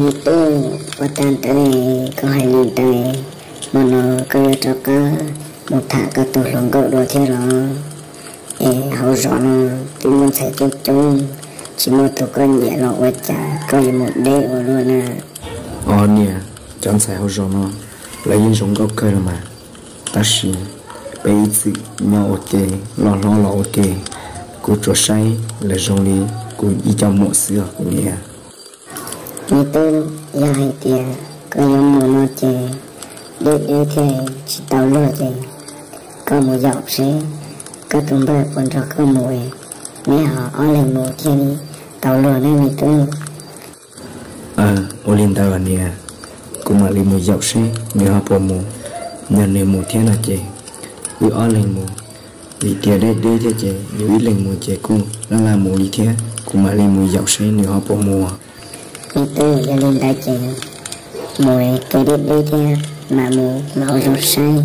Me tub, ua cas ntawd koj hais li ntawd? Hmo no koj yuav rov qab mus tham koj tus hluas nkauj dua thiab los? Es hauv zos no twb muaj ntxhais coob coob, tsis muaj tus koj nyiam los ua cas koj yuav mus deb ua luaj na? Os niam, cov ntxhais hauv zos no lawv yeej zoo nkauj kawg los mas, tab sis peb ib txwm nyob ua ke, loj hlob los ua ke, kuv tsuas saib lawv zoo li kuv ib co muam xwb os kuv niam. Me tub, yog hais tias koj yuav mus no ces deb deb thiaj tsis tau luag ces koj mus yaum seb koj tus npawg puas nrog koj mus, neb ho ob leeg mus thiaj li tau luag ne me tub. Ua li ntawd niam, kuv mam li mus yaum seb nws ho puas mus, yog nws mus thiab no ces wb ob leeg mus, vim tias deb deb thiab ces yus ib leeg mus ces kuj laj laj mus li thiab, kuv mam li mus yaum seb nws ho puas mus. Me tub, yog li ntawd ces mus es kev deb deb thiab mam mus los ua zoo saib,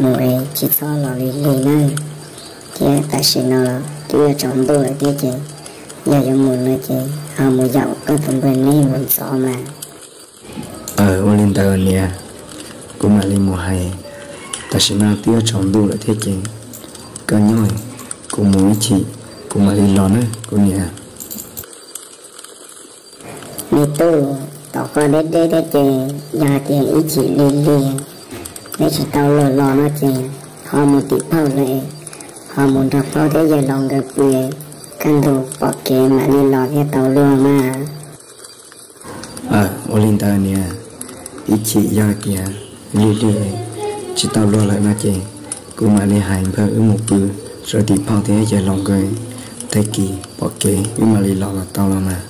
mus es tsis txhob los lig lig nawb. Thiab tam sim no twb yuav tsaus ntuj lawm thiab ces yog yuav mus no ces ho mus yaum koj tus npawg neb mus ntxov mas. Ua li ntawd niam, kuv mam li mus hais, tam sim no twb yuav tsaus ntuj lawm thiab ces koj nyob, kuv mus ib chim kuv mam li los na kuv niam. Me tub, tom qab deb deb thiab ces yog hais tias ib chim lig lig neb tsis tau luag los no ces ho mus tim phauj lawm, ho mus nrog phauj thiab yawg laus nkawd pw, kaj ntug pom kev mam li los thiaj tau luag mas. Ua li ntawd niam, ib chim yog hais tias lig lig tsis tau luag lawm no ces kuv mam li hais npawg wb mus pw rau tim phauj thiab yawg laus nkawd, tag kis pom kev wb mam li los los tau los mas.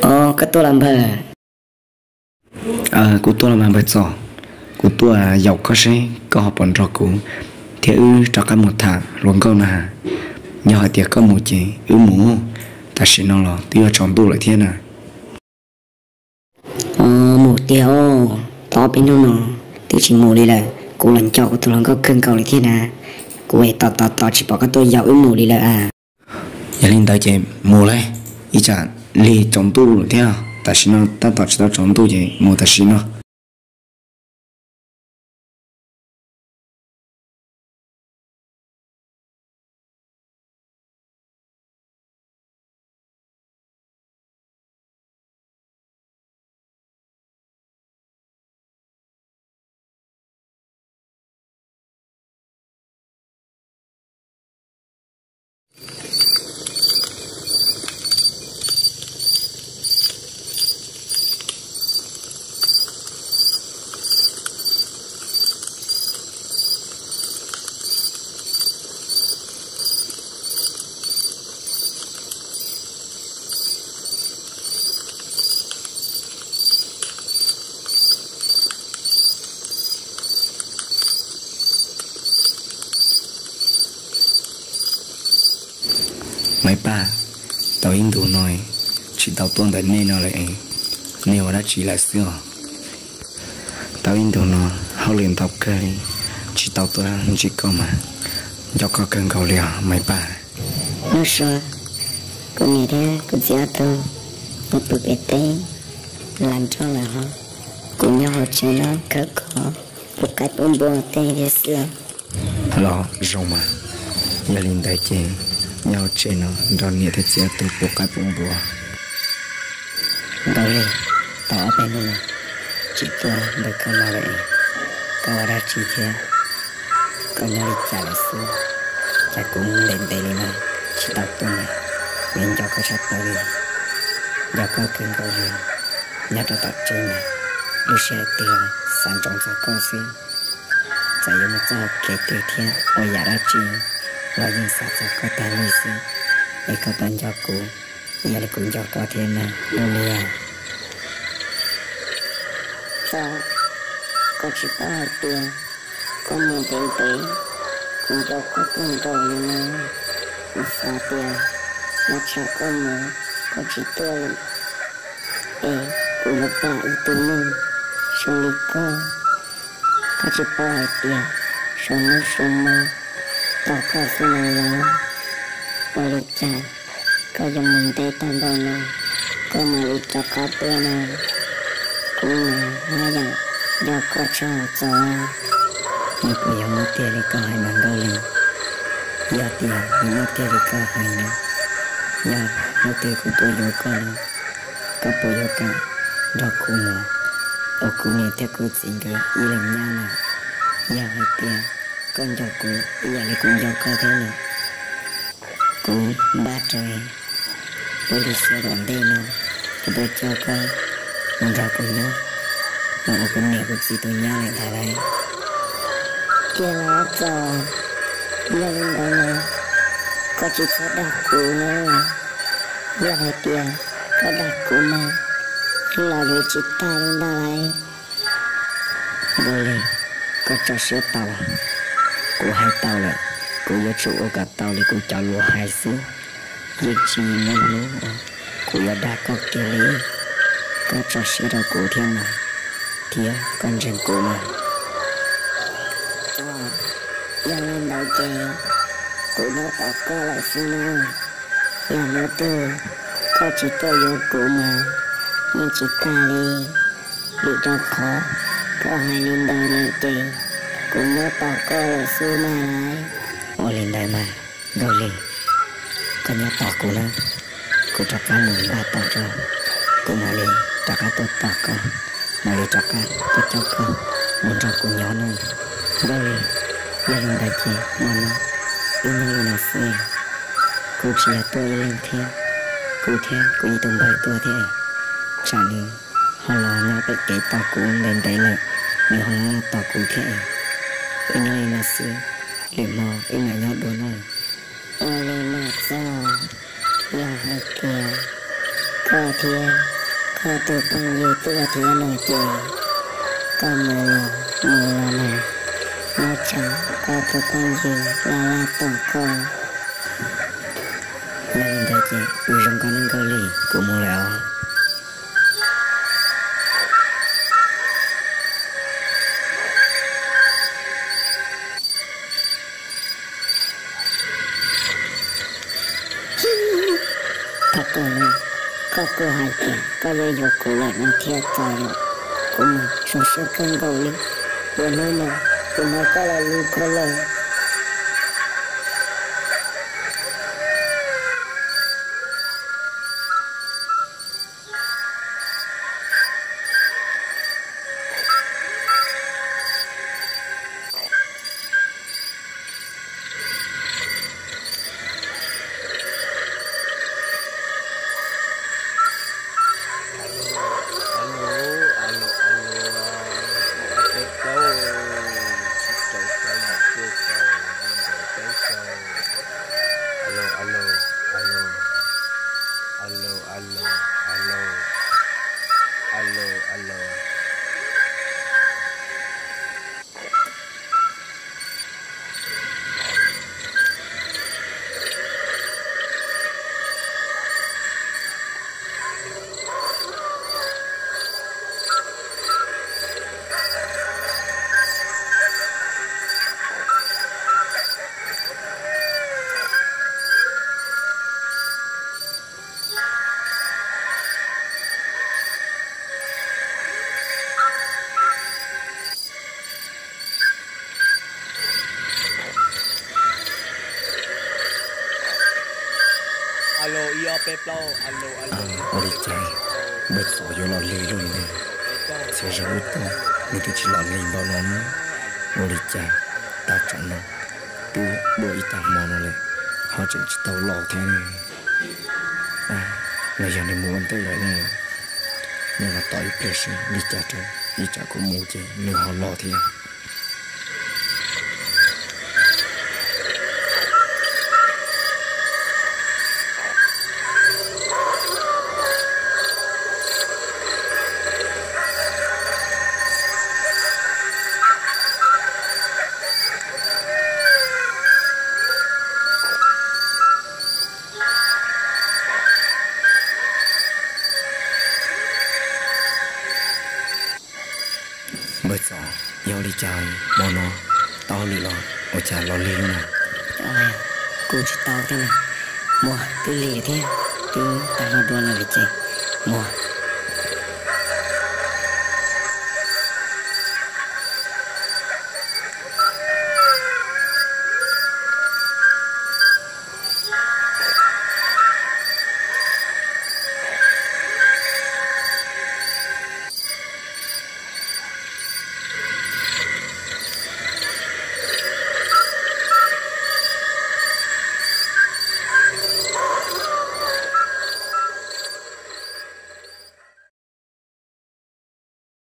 Os, koj tuaj los npawg? Kuv tuaj los mas npawg Txos, kuv tuaj yaum koj seb koj ho puas nrog kuv thiab wb rov qab mus tham hluas nkauj na. Yog hais tias koj mus ces wb mus, tam sim no los twb yuav tsaus ntuj lawm thiab na. Mus tiag os, tau peb hnub no twb tsis mus li lawm, kuv los nco kuv tus hluas nkauj kawg nkaus li thiab na. Kuv es tos tos tos tsis pom koj tuaj yaum wb mus li lawm a. Yog li ntawd ces mus lauj, ib tsam lig tsaus ntuj lawm thiab, tam sim no tab tom tsis tau tsaus ntuj ces mus tam sim no. Maiv Paj, tau ib ntus no tsis tau tuaj ntawm nej no lawm, nej ua dab tsi lawm xwb os? Tau ib ntus no hauj lwm ntau kawg li, tsis tau tuaj ntsib koj mas nco koj kawg nkaus li os Maiv Paj. Nuj Sua, kuv niam thiab kuv txiv ob tug mus pw pem teb, lam nroj lawm ho, kuv nyob hauv tsev no khawb kho pub qaib pub npua tej thiab xwb. Los zoo mas, yog li ntawd ces nyob hauv tsev no nrog niam thiab txiv ob tug pub qaib pub npua. Nkauj Lig, tau ob peb hnub no tsis tuaj nrog koj no lawm, koj ua dab tsi thiab? Koj nyob li cas lawm xwb? Cas kuv ntev ntev li no tsis tau tuaj na, kuv yeej nco koj tshaj plaws li, nco koj kawg nkaus li. Nyob rau tom tsev mas lub sij hawm twg los xav ntsoov txog koj xwb. Txawm yuav mus txoj hau kev twg thiab ua yam dab tsi los yeej xav txog koj tag li xwb. es koj tau nco kuv ib yam li kuv nco koj thiab na Nkauj Lis. Txog, koj tsis paub hais tias koj mus ntev ntev, kuv nco koj kawg nkaus li na. Kuv xav tias nyob tsam koj mus koj tsis tuaj li, es kuv yuav plam ib tug neeg zoo li koj. Koj tsis paub hais tias suav hnub suav hmo tos koj xwb no los? Ua li cas koj yuav mus ntev tag npaum no, koj mam li rov qab tuaj no? Kuv mas haj yam nco koj tshaj Txog. Nws puas yuav muaj tiag li koj hais mas Nkauj Lis? Yog tias nws muaj tiag li koj hais no, yog hnub twg kuv tuaj yuav koj no, koj puas yuav kam nrog kuv mus ua kuv niam thiab kuv txiv nkawd ib leeg nyab na? Yog hais tias koj nco kuv ib yam li kuv nco koj thiab no, kuv npaj rau lub hli xyoo tom ntej no, kuv tuaj coj koj mus nrog kuv nyob, mus ua kuv niam kuv txiv tus nyab lawm ntag lauj. Tiag los Txog? Yog li ntawd mas koj tsis txhob dag kuv na. Yog hais tias koj dag kuv mas yeej los yuav tsis tag li ntag lauj. Nkauj Lis, koj tso siab tau, kuv hais tau lawm, kuv yuav tsum ua kom tau li kuv cov lus hais xwb, yeej tsis muaj hnub uas kuv yuav dag koj kiag li. Koj tso siab rau kuv thiab mas, thiab koj ntseeg kuv mas. Yog li ntawd ces kuv nyob tos koj lawm xwb nawb. Yog hnub twg koj tsis tuaj yuav kuv mas yeej tsis tag li, vim rau qhov koj hais li ntawd lawm ces kuv nyob tos koj lawm xwb mas. Ua li ntawd mas Nkauj Lis, koj nyob tos kuv nawb, kuv rov qab mus npaj tos tso, kuv mam li rov qab tuaj tos koj, mam li rov qab tuaj coj koj mus nrog kuv nyob nawb. Nkauj Lis, yog li ntawd ces hmo no wb nyob li no xwb, kuv tsis yog tuaj ib leeg thiab, kuv thiab kuv ib tug npawg tuaj thiab, tsam nws ho los nyob pem kev tos kuv ntev ntev lawm, nws ho los tos kuv thiab. Wb nyob li no xwb, lwm hmo wb mam nyob dua nawb. Ua li mas Txog, yog hais tias koj thiab koj tus phooj ywg tuaj thiab no ces koj mus los mus los mas, nyob tsam koj tus phooj ywg laj laj tos koj. Yog li ntawd ces ua zoo koj nawb Nkauj Lis, kuv mus lawm os. Thov koj no, koj kuj hais tias koj yuav yuav kuv lawm no thiab Txog yom, kuv mas zoo siab kawg nkaus li, ua hnub no kuv hnov koj los lus koj lawm. Alo, alo, alo, alo, ib ob peb plaub, tsib rau xya yim cuaj kaum, nees nkaum peb caug. Alo, alo, alo, alo, alo, alo, alo, alo. Alo, ib ob peb plaub, alo, alo. Ua li cas npawg Txov yuav los lig luaj li ne? Txhia zaus wb tuaj nws twb tsis los lig npaum no na. Ua li cas tag tsam no twb dua ib tag hmo no lawm ho tseem tsis tau los thiab ne? Los yog nws mus ua ntej lawm ne? Nyob no tos ib pliag seb li cas rau, ib tsam kuv mus ces nws ho los thiab. Txom, yog li cas hmo no tau lig los ua cas los lig lub no? Kuj tsis tau thiab na, muaj twb lig thiab, twb tag hmo dua no li ces muaj.